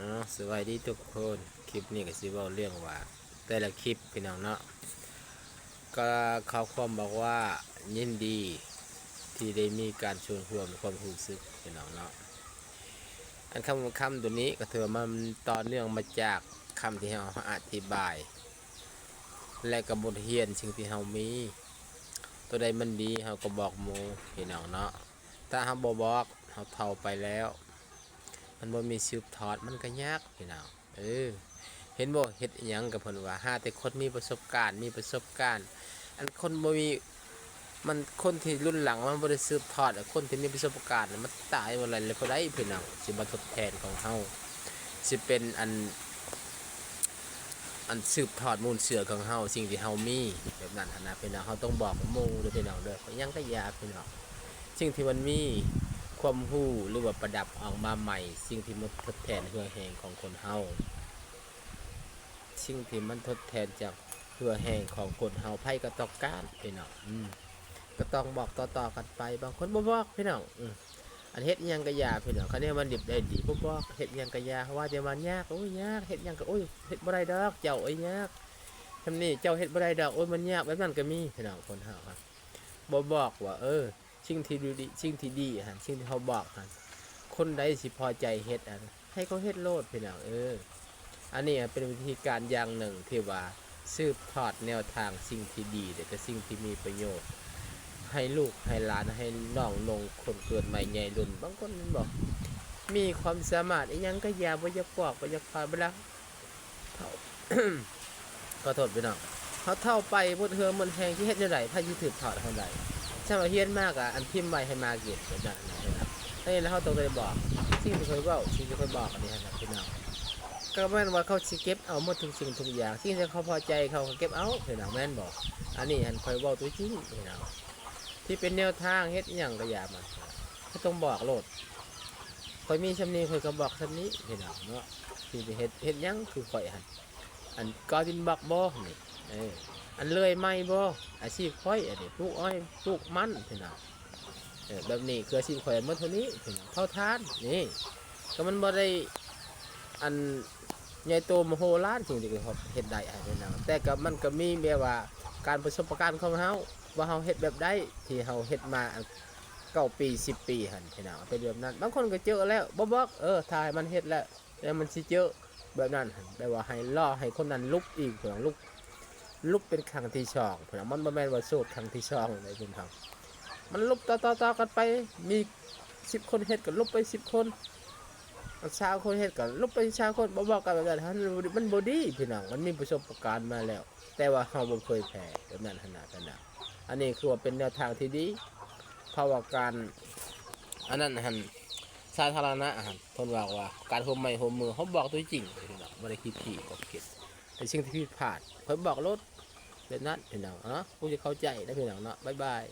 ເອົາ ສະບາຍດີທຸກຄົນ. ຄລິບນີ້ກໍຊິເວົ້າເລື່ອງວ່າ ແຕ່ລະຄລິບພີ່ນ້ອງເນາະ ກໍຂໍ້ຄວາມບອກວ່າ ຍິນດີທີ່ໄດ້ມີການສ່ວນຮ່ວມຄວາມຮູ້ສຶກພີ່ນ້ອງເນາະ. ອັນຄຳ ຄຳໂຕນີ້ກໍຖືວ່າມັນຕໍ່ເນື່ອງມາຈາກຄຳທີ່ເຮົາອະທິບາຍ ແລະກໍບົດຮຽນສິ່ງທີ່ເຮົາມີ ໂຕໃດມັນດີເຮົາກໍບອກໝູ່ພີ່ນ້ອງເນາະ. ຖ້າເຮົາບໍ່ບອກ ເຮົາເຖົ້າໄປແລ້ວ ມັນບໍ່ມີສືບທອດ ມັນກໍຍາກພີ່ນ້ອງ. ເອີ ເຫັນບໍ່ ເຮັດອີ່ຫຍັງກໍເພິ່ນວ່າ ຫາແຕ່ຄົນມີປະສົບການ ມີປະສົບການ. ອັນຄົນບໍ່ມີ ມັນ ຄົນທີ່ລຸນຫຼັງມັນບໍ່ໄດ້ສືບທອດ ແລະຄົນທີ່ມີປະສົບການມັນຕາຍໝົດແລ້ວ ແລ້ວຜູ້ໃດພີ່ນ້ອງຊິມາທົດແທນຂອງເຮົາ ຊິເປັນອັນ ອັນສືບທອດມູນເຊື້ອຂອງເຮົາ ສິ່ງທີ່ເຮົາມີແບບນັ້ນຫັ້ນນະພີ່ນ້ອງ. ເຮົາຕ້ອງບອກໝູ່ເດີພີ່ນ້ອງເດີ ຫຍັງກໍຢ່າພີ່ນ້ອງ. ສິ່ງທີ່ມັນມີຄວາມຮູ້ ຫຼືວ່າປະດັບອອກມາໃໝ່ ສິ່ງທີ່ມາທົດແທນເຫື່ອແຮງຂອງຄົນເຮົາ ສິ່ງທີ່ມັນທົດແທນຈາກເຫື່ອແຮງຂອງຄົນເຮົາ ໃຜກໍຕ້ອງການພີ່ນ້ອງ. ອືມ ກໍຕ້ອງບອກຕໍ່ໆກັນໄປ. ບາງຄົນບໍ່ບອກພີ່ນ້ອງ ອືມ ອັນເຮັດຫຍັງກໍຢ່າພີ່ນ້ອງ ຄັນແນວມັນດິບໄດ້ດີ ບໍ່ບອກ ເຮັດຫຍັງກໍຢ່າ ວ່າແຕ່ວ່າຍາກ ໂອ້ຍ ຍາກ ເຮັດຫຍັງກໍ ໂອ້ຍ ເຮັດບໍ່ໄດ້ດອກເຈົ້າ ໂອ້ຍ ຍາກ ຊ່ຳນີ້ເຈົ້າເຮັດບໍ່ໄດ້ດອກ ໂອ້ຍ ມັນຍາກ ແບບນັ້ນກໍມີພີ່ນ້ອງ. ຄົນເຮົາຫັ້ນບໍ່ບອກວ່າ ເອີ ສິ່ງທີ່ດີ ສິ່ງທີ່ດີຫັ້ນ ສິ່ງທີ່ເຮົາບອກຫັ້ນ ຄົນໃດຊິພໍໃຈເຮັດຫັ້ນ ໃຫ້ເຂົາເຮັດໂລດພີ່ນ້ອງເອີຍ. ອັນນີ້ເປັນວິທີການຢ່າງໜຶ່ງທີ່ວ່າສືບທອດແນວທາງສິ່ງທີ່ດີ ແລະກະສິ່ງທີ່ມີປະໂຫຍດ ໃຫ້ລູກໃຫ້ຫຼານ ໃຫ້ນ້ອງນົງຄົນເກີດໃໝ່ໃຫຍ່ລຸ້ນ. ບາງຄົນແມ່ນບໍ່ ມີຄວາມສາມາດອີ່ຫຍັງກະຢ່າ ບໍ່ຢາກບອກ ບໍ່ຢາກພາດ ເວລາເຖົ້າ ຂໍໂທດພີ່ນ້ອງ ເຮົາເຖົ້າໄປໝົດເຫື່ອໝົດແຮງ ຊິເຮັດແນວໃດ ໃຜຊິສືບທອດເຮົາໄດ້? ຊ່ຳວ່າຮຽນມາກະອັນຖິ້ມໄວ້ໃຫ້ໝາກິນ ແບບນັ້ນນະພີ່ນ້ອງ. ອັນນີ້ລະເຮົາຕ້ອງໄດ້ບອກ ສິ່ງທີ່ຂ້ອຍເວົ້າ ສິ່ງທີ່ຂ້ອຍບອກອັນນີ້ຫັ້ນນະພີ່ນ້ອງ ກໍແມ່ນວ່າເຂົາຊິເກັບເອົາໝົດທຸກສິ່ງທຸກຢ່າງ ສິ່ງທີ່ເຂົາພໍໃຈເຂົາກໍເກັບເອົາພີ່ນ້ອງ ແມ່ນບໍ່? ອັນນີ້ຫັ້ນຂ້ອຍເວົ້າຕົວຈິງພີ່ນ້ອງ ທີ່ເປັນແນວທາງເຮັດຫຍັງກໍຢ່າມາ ເຮົາຕ້ອງບອກໂລດ. ຂ້ອຍມີຊ່ຳນີ້ ຂ້ອຍກໍບອກຊ່ຳນີ້ພີ່ນ້ອງເນາະ ທີ່ເຮັດ ເຮັດຫຍັງຄືຂ້ອຍຫັ້ນ ອັນກາວດິນບັກບໍ່ນີ້ ເອີ ອັນເລື່ອຍໄມ້ບໍ່ ອາຊີບຂ້ອຍອັນນີ້ ປູກອ້ອຍ ປູກມັນພີ່ນ້ອງ. ເອີ ແບບນີ້ຄືອາຊີບຂ້ອຍໝົດເທົ່ານີ້ພີ່ນ້ອງ ເຜົາຖ່ານນີ້ ກໍມັນບໍ່ໄດ້ອັນໃຫຍ່ໂຕມະໂຫລານ ສິ່ງທີ່ຂ້ອຍເຮັດໄດ້ຫັ້ນພີ່ນ້ອງ ແຕ່ກໍມັນກໍມີແບບວ່າການປະສົບປະການຂອງເຮົາ ວ່າເຮົາເຮັດແບບໃດ ທີ່ເຮົາເຮັດມາເກົ້າປີ ສິບປີຫັ້ນພີ່ນ້ອງ ເປັນແບບນັ້ນ. ບາງຄົນກໍເຈີແລ້ວ ບໍ່ບອກ ເອີ ຖ້າໃຫ້ມັນເຮັດແລ້ວ ແລ້ວມັນຊິເຈີ ແບບນັ້ນຫັ້ນ ແບບວ່າໃຫ້ລໍໃຫ້ຄົນນັ້ນຫຼຸບອີກ ລຸບ ຫຼຸບເປັນຄັ້ງທີສອງພຸ້ນນະ ມັນບໍ່ແມ່ນວ່າໂສດຄັ້ງທີສອງໃດພີ່ນ້ອງ ມັນຫຼຸບຕໍ່ໆກັນໄປ ມີສິບຄົນເຮັດກໍຫຼຸບໄປສິບຄົນ ຊາວຄົນເຮັດກໍຫຼຸບໄປຊາວຄົນ ບໍ່ບອກກັນແບບນັ້ນ ມັນບໍ່ດີພີ່ນ້ອງ ມັນມີປະສົບປະການມາແລ້ວ ແຕ່ວ່າເຮົາບໍ່ເຜີຍແຜ່ແບບນັ້ນຫັ້ນນະພີ່ນ້ອງ. ອັນນີ້ຄືວ່າເປັນແນວທາງທີ່ດີ ເພາະວ່າການ ອັນນັ້ນຫັ້ນ ສາທາລະນະຫັ້ນ ເພິ່ນວ່າ ວ່າການຮ່ວມໄມ້ຮ່ວມມື ເຮົາບອກຕົວຈິງ ພີ່ນ້ອງ ບໍ່ໄດ້ຄິດທີ່ຂອບເຂດ ແຕ່ສິ່ງທີ່ຜິດພາດ ຂ້ອຍບອກໂລດ ແບບນັ້ນພີ່ນ້ອງເນາະ ຄົງຈະເຂົ້າໃຈນະພີ່ນ້ອງເນາະ ບາຍບາຍ.